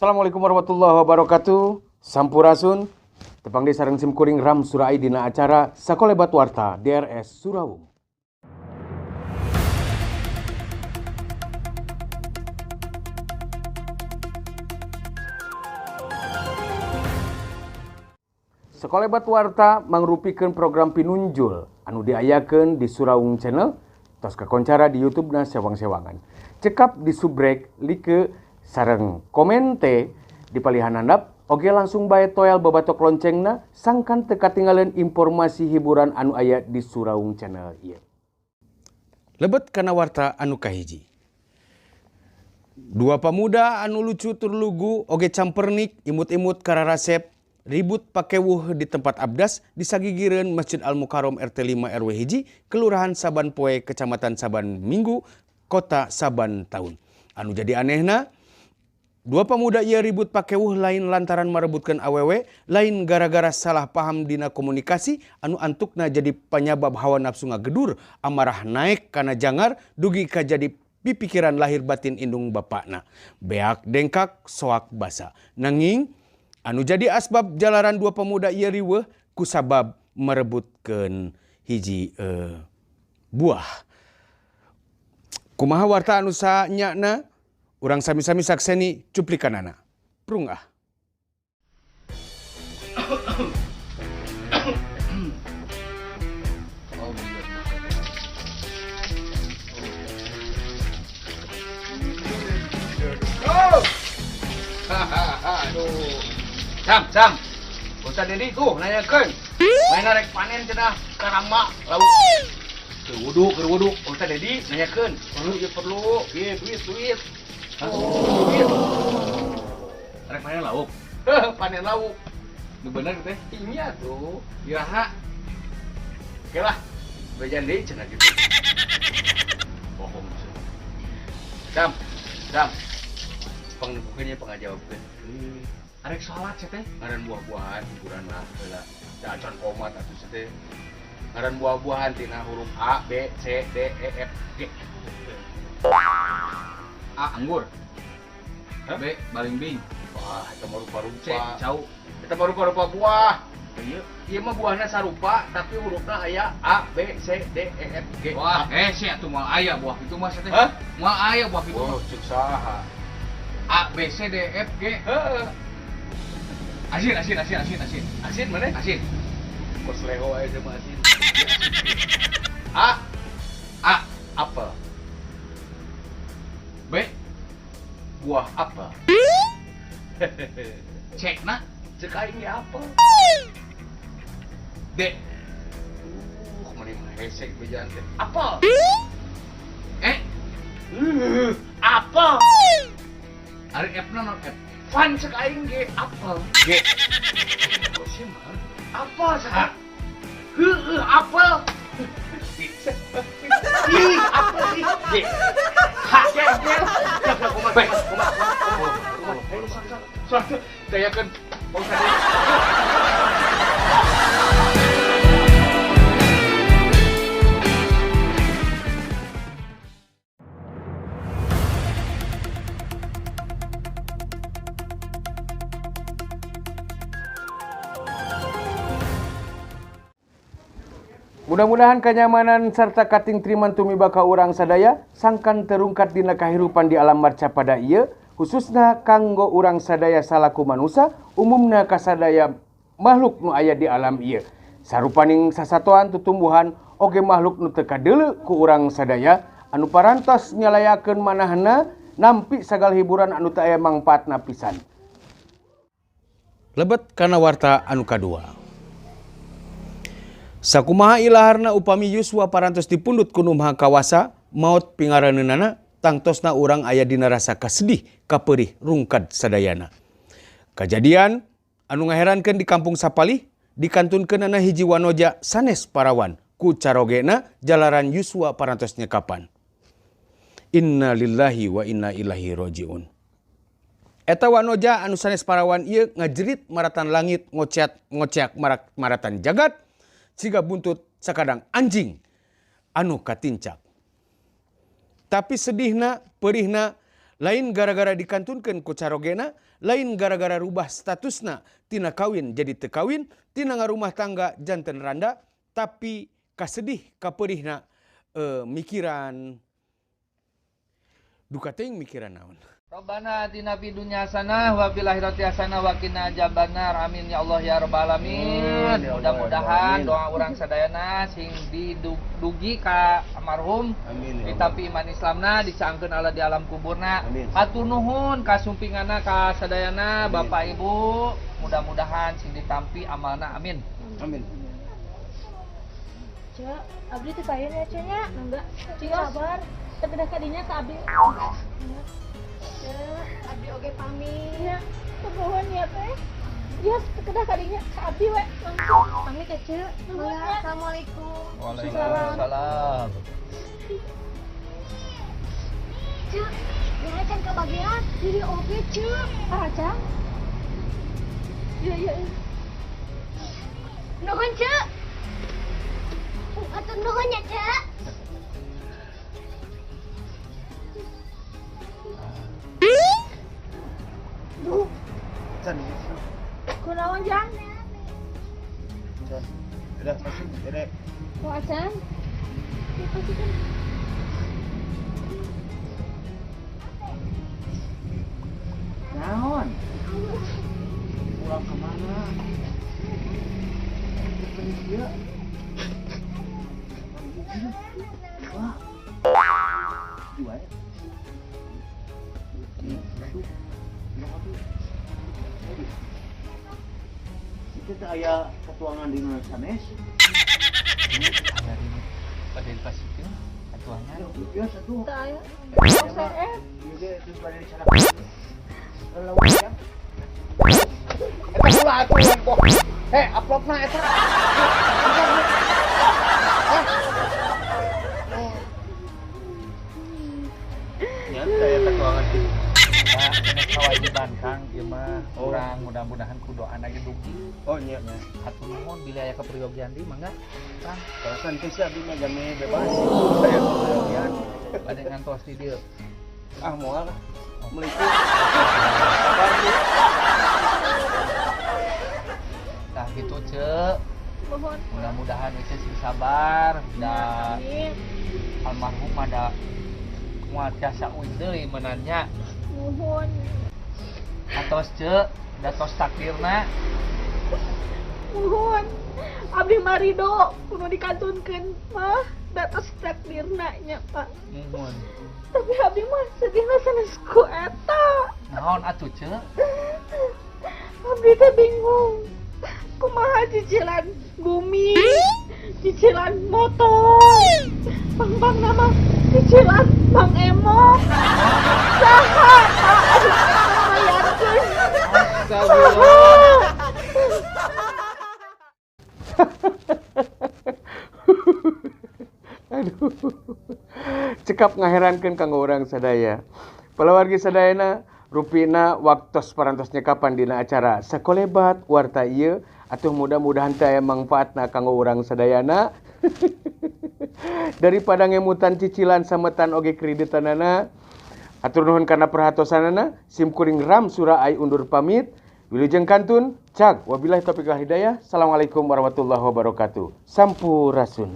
Assalamualaikum warahmatullahi wabarakatuh. Sampurasun. Tepang deui sareng sim kuring Ram Surai dina acara Sakolebat Warta DRS Surawung. Sakolebat Warta mangrupikeun program pinunjul anu diayakeun di Surawung Channel tos kakoncara di YouTube na sewang-sewangan. Cekap di subrek, like, sareng komente di palihan handap, oge langsung bae toel babatok loncengna sangkan teu katinggalan informasi hiburan anu aya di Surawung Channel ieu. Lebet kana warta anu kahiji. Dua pemuda anu lucu tur lugu oge campernik imut-imut kararasep ribut pakewuh di tempat abdas di sagigireun Masjid Al Mukarrom RT 5 RW 1, Kelurahan Saban Poe, Kecamatan Saban Minggu, Kota Saban Taun. Anu jadi anehna, dua pemuda ieu ribut pakewuh lain lantaran merebutkan awewe, lain gara-gara salah paham dina komunikasi anu antukna jadi penyebab hawa nafsu ngagedur, amarah naik kana jangar dugi ka jadi pipikiran lahir batin indung bapakna. Beak dengkak soak basa. Nanging anu jadi asbab jalaran dua pemuda ieu riweuh kusabab merebutkeun hiji buah. Kumaha warta anu sanyana? Urang sami-sami sakseni cuplikanana. Prung ah. Aduh. Sam, Sam. Ustaz Dedi tuh nanyakeun. Main rek panen cenah karama lauk. Keur wudu, keur wudu. Ustaz Dedi nanyakeun, perlu ya perlu, ieu duit, duit. Oh. Duit. Rek panen lauk. Heuh, panen lauk. Nu bener teh? Iya tuh. Iraha. Oke lah. Bejan deui cenah gitu. Bohong. Sam, Sam. Pangnebukeun pangajawabkeun. Arek sholat sih teh. Ngaran buah-buahan hiburan lah heula. Da acan komat atuh sih teh. Ngaran buah-buahan tina huruf A B C D E F G. A anggur. Hah? B balingbing. Wah, eta mah rupa-rupa. C cau. Eta mah rupa-rupa buah. Ieu ieu mah buahna sarupa tapi hurufna aya A B C D E F G. Wah, sih atuh moal aya buah kitu mah sih teh. Hah? Moal aya buah kitu. Oh, cek saha? A B C D F G. Heeh. Asin, asin, asin, asin, asin. Asin mana? Asin. Kos leho aja sama asin. A. A. Apel. B. Buah apel. C na. Cek aing ge apel. D. Meni mah hesek bejaan teh. Apel. E. Apel. Ari F na non F. Pan cek aing ge apel. G. Kok sih mah? Apel saha? Heueuh apel. Ih, apel ih. G. H. G. G. Kumaha? B. Kumaha? Kumaha? Ayo sok sok. Sok dayakeun Pak Ustad. Mudah-mudahan kenyamanan serta kating triman tumiba ka urang sadaya sangkan terungkat dina kahirupan di alam marcapada ieu, khususna kanggo urang sadaya salaku manusa, umumna kasadaya makhluk nu aya di alam ieu. Sarupaning sasatoan tutumbuhan oge makhluk nu teu kadeuleu ku urang sadaya anu parantos nyalayakeun manahna nampi sagala hiburan anu teu aya mangpaatna pisan. Lebet kana warta anu kadua. Sakumaha ilaharna upami yuswa parantos dipundhut ku Nu Maha Kawasa, maot pingaraneunana tangtosna urang aya dina rasa kasedih, kapeurih, rungkad sadayana. Kajadian anu ngaherankeun di kampung Sapalih dikantunkeunana hiji wanoja sanes parawan ku carogena jalaran yuswa parantos nyekapan. Inna lillahi wa inna ilaihi rajiun. Eta wanoja anu sanes parawan ieu ngajerit maratan langit, ngoceak maratan jagat, siga buntut sakadang anjing anu katincak. Tapi sedihna, perihna, Lain gara-gara dikantunkeun ku carogena, lain gara-gara rubah statusna tina kawin jadi teu kawin, tina ngarumah tangga janten randa, tapi kasedih kapeurihna mikiran duka teuing mikiran naon. Rabbana atina fid dunya hasanah wa fil akhirati hasanah wa qina azabannar. Amin ya Allah ya rabbal alamin. Mudah-mudahan doa urang sadayana sing didugi ka almarhum, ditampi iman Islamna, dicangkeun Allah di alam kuburna. Hatur nuhun kasumpinganna ka sadayana Bapak Ibu, mudah-mudahan sing ditampi amalna. Amin. Amin. Cek, abdi teh payun ya Cek nya. Mangga. Cek sabar. Teu kedah ka dinya ka abdi. Cek, abdi oge pamit. Nya, nuhun ya teh. Ya, kedah ka dinya ka abdi we langsung. Pamit ya Cek. Nuhun ya. Assalamualaikum. Waalaikumsalam. Cek, ya can kebagian diri oge Cek. Ah, Cang. Iya, iya. Nuhun Cek. Atur nuhun ya Cek. Duh. Can. Kunaon Jang? Can. Udah pasti dek. Kok acan? Ya pasti kan. Naon? Pulang kemana? Iya. Wah. Dua ya. Itu teh aya katuangan di mana sanes? Aya di pada dipasikeun katuangan. Ya satu. Teu aya. Ieu ge terus bade dicarak. Lawan ya. Eta ulah atuh boh. Heh, amplopna eta. Nyantai eta katuangan kitu. Kewajiban Kang ieu mah urang mudah-mudahan ku doana ge dugi. Oh nya. Hatur nuhun bilih aya kaperyogian deui mangga Kang. Perasaan teh sih abdi mah jami bebas. Aya kaperyogian. Bade ngantos di dieu. Ah moal lah. Assalamualaikum. Tah kitu Cek. Nuhun. Mudah-mudahan Ece sing sabar da almarhum ada moal tiasa uih deui meunannya. Nuhun. Atos Cek, da tos takdirna. Nuhun. Abdi marido kudu dikantunkeun mah da tos takdirna nya Pak. Nuhun. Tapi abdi mah sedihna sanes ku eta. Naon atuh Cek? Abdi teh bingung. Kumaha cicilan bumi, cicilan motor, bang-bang nama cicilan Bang Emok. Saha Pak anu mayarkeun? Saha? Aduh. Cekap ngaherankeun kanggo urang sadaya. Palawargi sadayana rupina waktos parantos nyekapan dina acara Sakolebat Warta ieu atuh mudah-mudahan teh aya mangfaatna kanggo urang sadayana. Daripada ngemutan cicilan sametan oge kreditanana. Atur nuhun kana perhatosanana, sim kuring Ram Sura Ai undur pamit. Wilujeng kantun, cag wabillahi taufiq wal hidayah. Assalamualaikum warahmatullahi wabarakatuh. Sampurasun.